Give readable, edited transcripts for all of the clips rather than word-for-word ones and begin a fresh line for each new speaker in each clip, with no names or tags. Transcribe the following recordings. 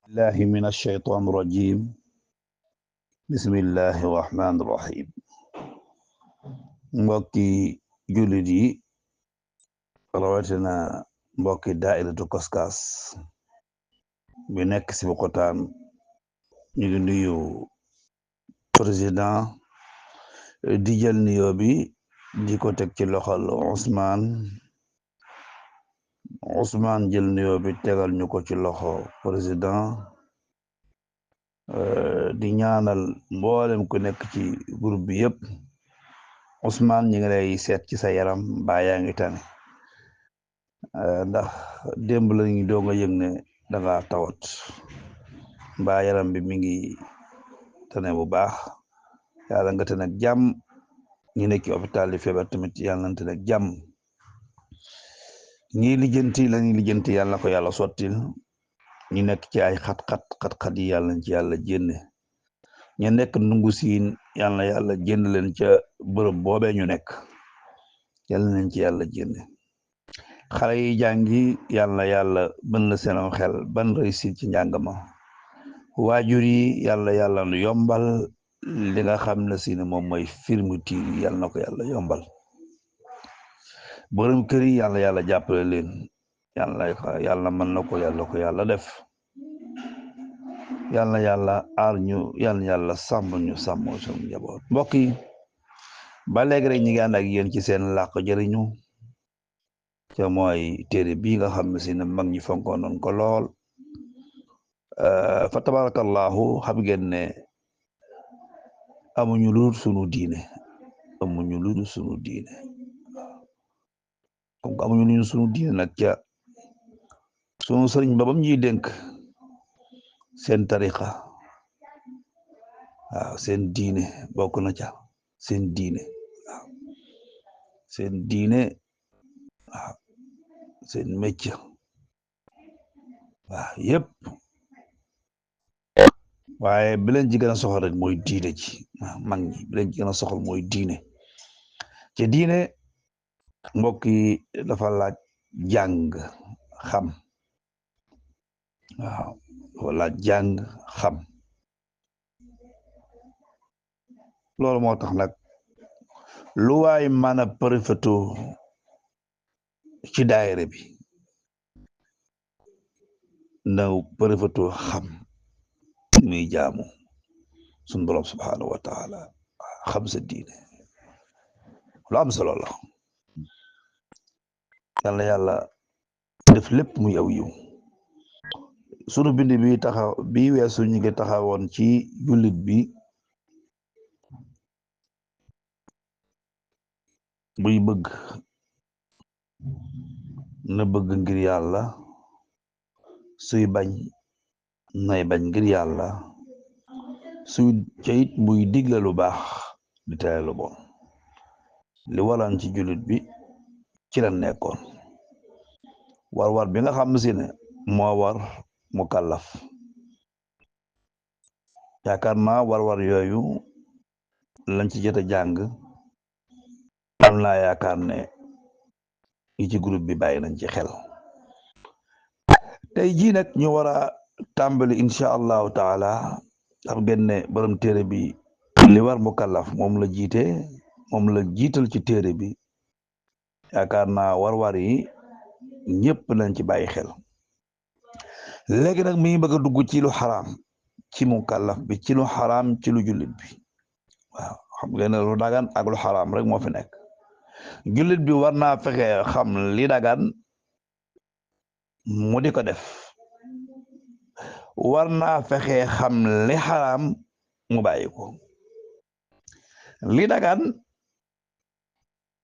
الله من الشيطان الرجيم بسم الله الرحمن الرحيم mbokki jullit yi rawatina mbokki daairatu Koskas bi nekk ci Bokotaan ñu ngi nuyu président di jël nuyoo bi di ko teg ci loxol Ousmane jël nuyoo bi tegal ñu ko ci loxo président di ñaanal mboolem ku nekk ci groupe bi yëpp Ousmane ñu ngi lay seet ci sa yaram mbaa yaa ngi tane ndax démb la ñu doog a yëg ne da nga tawat mbaa yaram bi mi ngi tane bu baax yàlla nga tane ak jàmm ñi nekk ci hôpital yi feebar tamit yàlla nga tane ak jàmm ñi lijjanti la ñuy lijjanti yàlla na ko yàlla sottil ñu nekk ci ay xat-xat yi yàlla nañ ci yàlla jénne ñu nekk nungu siin yàlla na yàlla jénn leen ca bërëb boobee ñu nekk yàlla nañ ci yàlla jénne xale yi jàngi yàlla na yàlla bën la seenam xel ban réussir ci njàng ma waajur yi yàlla nu yombal li nga xam ne si ne moom mooy fermeture yi yàlla na ko yàlla yombal borom kër yi yàlla jàppale leen yàlla mën na ko yàlla def yàlla aar ñu yàlla sàmm ñu sàmm suñu njaboot mbokk yi ba léegi rek ñi ngi ànd ak yéen ci seen làkk jëriñu te mooy téere bii nga xam ne si ne mag ñi fonkoon noon ko lool fa tabarakallahu xam ngeen ne amuñu lu sunu diine comme amuñu lu sunu diine nag ca sunu sëriñ ba bam ñuy dénk seen tariqa waaw seen diine bokk na ca seen diine waaw seen métier waaw yëpp waaye bi leen ci gën a soxal rek mooy diine ci mag ñi bi leen ci gën a soxal mooy diine ci diine mbokk yi dafa laaj jàng xam waaw dafa laaj jàng xam loolu moo tax nag lu waay mën a profité ci daayira bi na profité xam muy jaamu sun borom subhanahu wa taala xam sa diine lu am solo la yàlla def lépp muy aw yiw sunu bind bi weesu ñu ngi taxawoon ci jullit bi buy bëgg na bëgg ngir yàlla suy bañ nay bañ ngir yàlla suy cayit muy digle lu baax di tere lu bon li waran ci jullit bi ci la nekkoon war bi nga xam si ne moo war mu kàllaf yaakaar naa war yooyu lañ ci jot a jàng am naa yaakaar ne ñi ci groupe bi bàyyi nañ ci xel tey jii nag ñu war a tàmbali incha allahu taala xam ngeen ne borom téere bi li war mu kàllaf moom la jiital ci téere bi yaakaar naa war yi ñëpp nañ ci bàyyi xel léegi nag mi ngi bëgg a dugg ci lu xaraam ci mu kàllaf bi ci lu xaraam ci lu jullit bi waaw xam ngeen ne lu dagan ak lu xaraam rek moo fi nekk jullit bi war naa fexe xam li dagan mu di ko def war naa fexe xam li xaraam mu bàyyi ko li dagan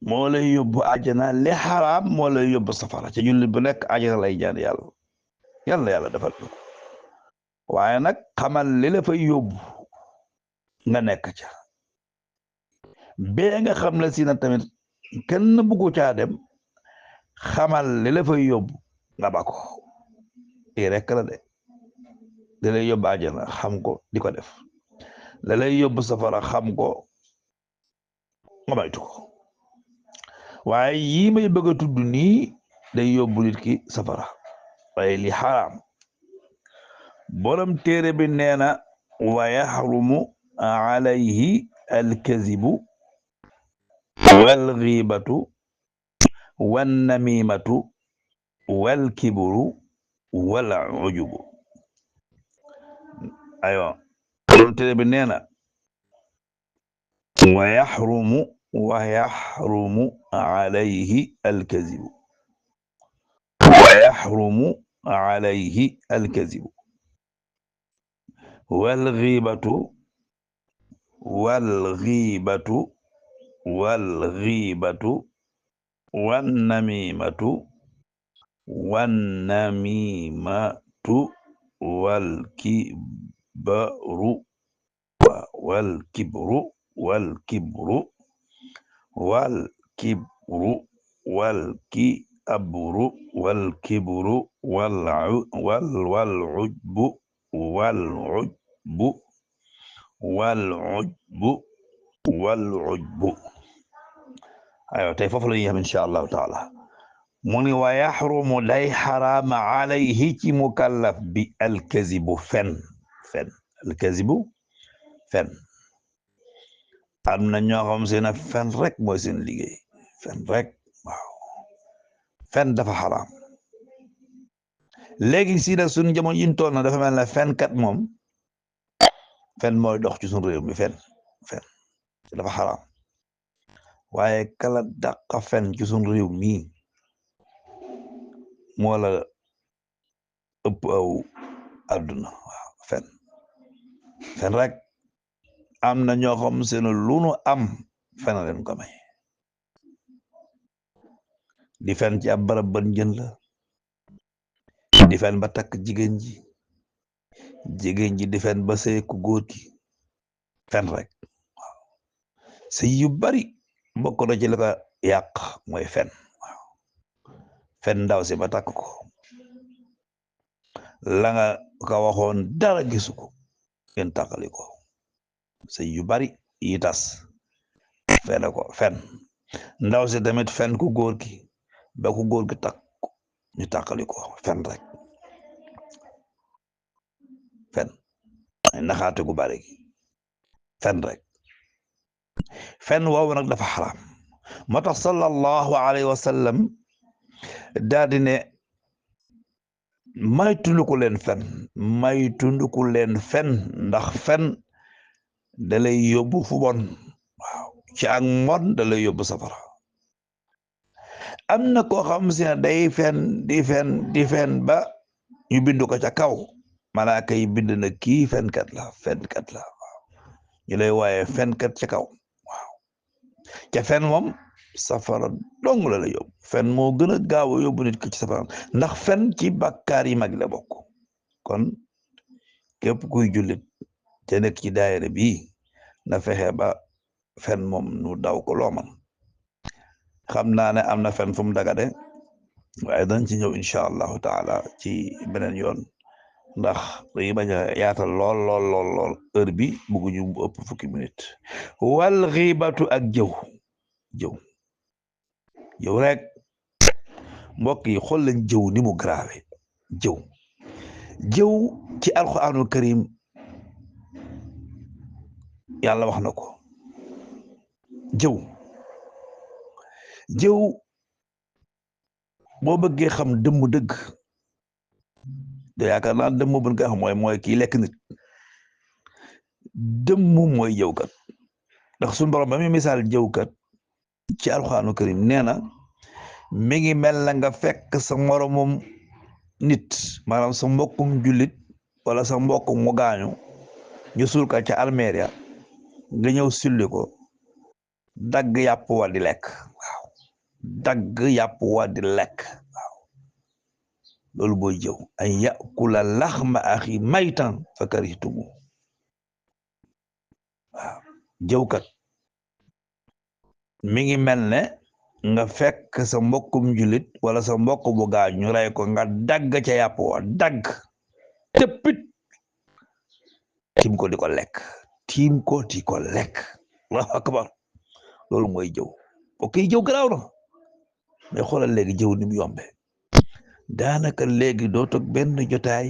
moo lay yóbbu àjjana li xaraam moo lay yóbbu safara ci jullit bu nekk àjjana lay jaan yàlla defal ko waaye nag xamal li la fay yóbbu nga nekk ca bee nga xam ne si na tamit kenn bëggu caa dem xamal li la fay yóbbu nga ba ko rek la de li lay yóbbu àjjana xam ko di ko def li lay yóbbu safara xam ko nga baytu ko waaye yii may bëgg a tudd nii day yóbbu nit ki safara waaye li xaraam borom téere bi nee na wa yaxrumu alayhi alkazibu walxiibatu wannamimatu walkibru walujubu aywa borom téere bi nee na wa yaxrumu alayhi alkazibu ويحرم عليه الكذب والغيبة والنميمة والكبر والعجب aywa tey foofu la ñuy yem insha allahu taala mu ni wa yaxrumu day xaraama alayhi ci mukallaf bi alkazibu fen alkazibu fen am na ñoo xam seen a fen rek mooy seen liggéey fen rek waaw fen dafa xaraam léegi si nag suñu jamono yi ñu toll na dafa mel ne fenkat moom fen mooy dox ci suñu réew mi fen dafa xaraam waaye kala dàqa fen ci suñu réew mi moo la ëpp aw àdduna waaw fen rek am na ñoo xam seen lu nu am fen leen ko may di fen ci ab barab ban jën la di fen ba takk jigéen ji di fen ba sëy ku góor gi fen rek waaw sëy yu bari bokk na ci la ko yàq mooy fen waaw fen ndaw si ba takk ko la nga ko waxoon dara gisu ko ngeen tàqali ko sëy yu bari yi tas fen ndaw si tamit fen ku góor gi ba ku góor gi takk ñu tàqali ko fen rek fen ay naxaate gu bari fen rek fen woowu nag dafa xaraam moo tax sallallahu alayhi wa sallam daal di ne maytundiku leen fen ndax fen da lay yóbbu fu bon waaw ci ak mbon da lay yóbbu safara am na koo xam si ne day fen di fen ba ñu bind ko ca kaw malaaka yi bind na kii fenkat la waaw ñu lay waaye fenkat ca kaw waaw ca fen moom safara dong la yóbbu fen moo gën a gaaw a yóbbu nit ki ci safara ndax fen ci bàkkaar yi mag la bokk kon képp kuy jullit te nekk ci daayira bii na fexe ba fen moom nu daw ko looman xam naa ne am na fen fu mu dagade waaye dañ ci ñëw incha allahu taala ci beneen yoon ndax dañuy bañ a yaatal lool heure bi bugguñu bu ëpp fukki minute wal xiibatu ak jëw rek mbokk yi xool leen jëw ni mu grave jëw ci alquranul karim yàlla wax na ko jëw boo bëggee xam dëmm dëgg de yaakaar naa dëmm bu nga xam mooy kii lekk nit dëmm mooy jëwkat ndax suñu borom ba muy misaal jëwkat ci alxuraanu karim nee na mi ngi mel na nga fekk sa moromum nit maanaam sa mbokkum jullit wala sa mbokk mu gaañu ñu suul ka ca almeria nga ñëw sulli ko dagg yàpp wa di lekk waaw waaw loolu booy jëw ay yakula laxma axi maytan fa karihtumu waaw jëwkat mi ngi mel ne nga fekk sa mbokkum julit wala sa mbokk bu gaañ ñu rey ko nga dagg ca yàpp wa dagg tëppit tiim ko di ko lekk allahu akbar loolu mooy jëw ok jëw garaaw na mais xoolal léegi jëw ni mu yombe daanaka léegi doo toog benn jotaay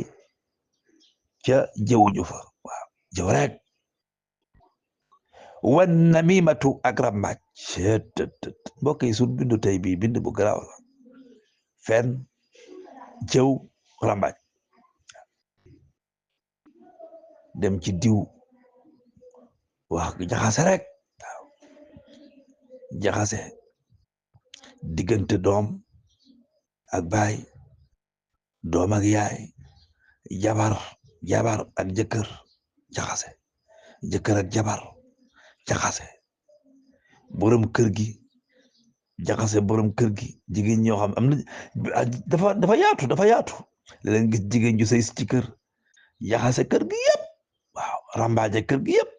ca jëwuñu fa waaw jëw rek wan namimatu ak rambaaj mbokk yi suñ bindu tey bii bind bu garaaw la fen jëw rambaaj dem ci diw wax jaxase rek waaw jaxase diggante doom ak baay doom ak yaay jabar ak jëkkër jaxase jëkkër ak jabar jaxase borom kër gi jaxase borom kër gi jigéen ñoo xam am na dafa yaatu leen gis jigéen ju sëy ci kër jaxase kër gi yëpp waaw rambaaje kër gi yëpp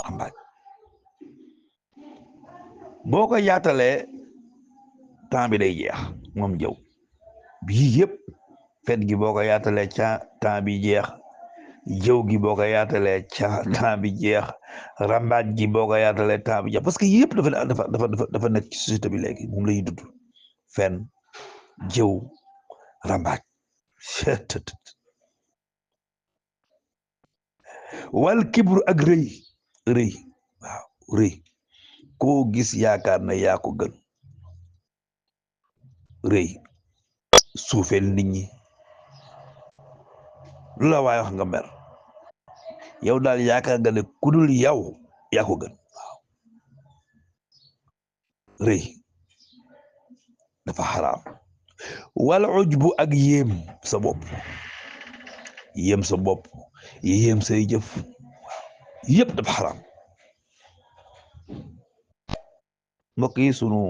rambaaj boo ko yaatalee temps bi day jeex moom jëw bii yëpp fet gi boo ko yaatalee ca temps bi jeex jëw gi boo ko yaatalee ca temps bi jeex rambaaj gi boo ko yaatalee temps bi jeex parce que yëpp dafa nekk ci société bi léegi moom lay dudd fen jëw rambaaj wal kibru ak rëy waaw rëy koo gis yaakaar na yaa ko gën rëy suufeel nit ñi lu la waay wax nga mer yow daal yaakaar nga ne ku dul yow yaa ko gën waaw rëy dafa xaraam wala ujbu ak yéem sa bopp yéem sa bopp yéem say jëf yëpp dafa xaraam mbokk yi sunu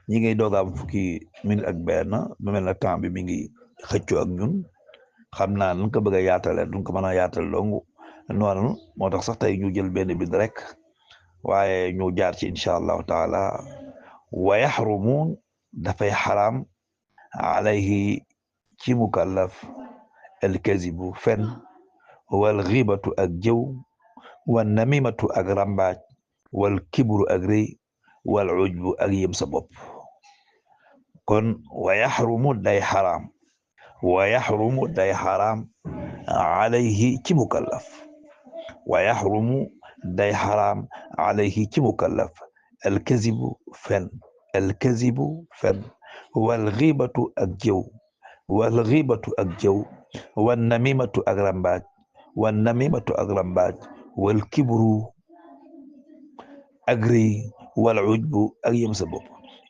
ñi ngay doog am fukki minute ak benn ba mel na temps bi mi ngi xëccoo ak ñun xam naa nu ko bëgg a yaatale duñ ko mën a yaatal dongu noonu moo tax sax tey ñu jël benn bind rek waaye ñu jaar ci incha allahu taala wa yaxrumuun dafay xaraam alayhi ci mukallaf alkazibu fen wal xibatu ak jëw wal namimatu ak rambaaj wal kibru ak rëy wal ujbu ak yëm sa bopp kon wa yaxrumu day xaraam alayhi ci mukallaf wa yaxrumu day xaraam alayhi ci mukallaf alkazibu fen wal xibatu ak jëw wal namimatu ak rambaaj wal kibru ak rëy wal ujbu ak yëm sa bopp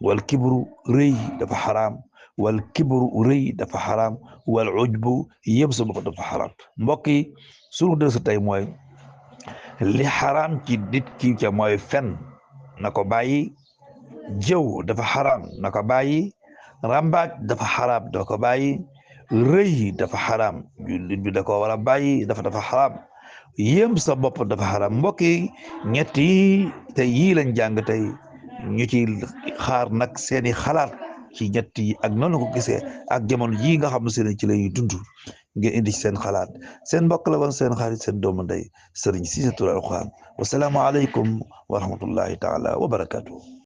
wal kibru rëy dafa xaraam wal kibru rëy dafa xaraam wal ujbu yëm sa bopp dafa xaraam mbokk yi sunu dërs tey mooy li xaraam ci nit ki ca mooy fen na ko bàyyi jëw dafa xaraam na ko bàyyi rambaaj dafa xaraam da ko bàyyi rëy dafa xaraam jullit bi da ko war a bàyyi dafa xaraam yéem sa bopp dafa xaraam mbokk yi ñett yi tey yii lañ jàng tey ñu ci xaar nag seeni xalaat ci ñett yi ak noonu ko gisee ak jamono jii nga xam ne seen ci la ñuy dund ngeen indi ci seen xalaat seen mbokk la woon seen xarit seen doomu ndey Serigne Cissé Touré Alxuraan wasalaamu aleykum wa rahmatullahi taala wa barakatuh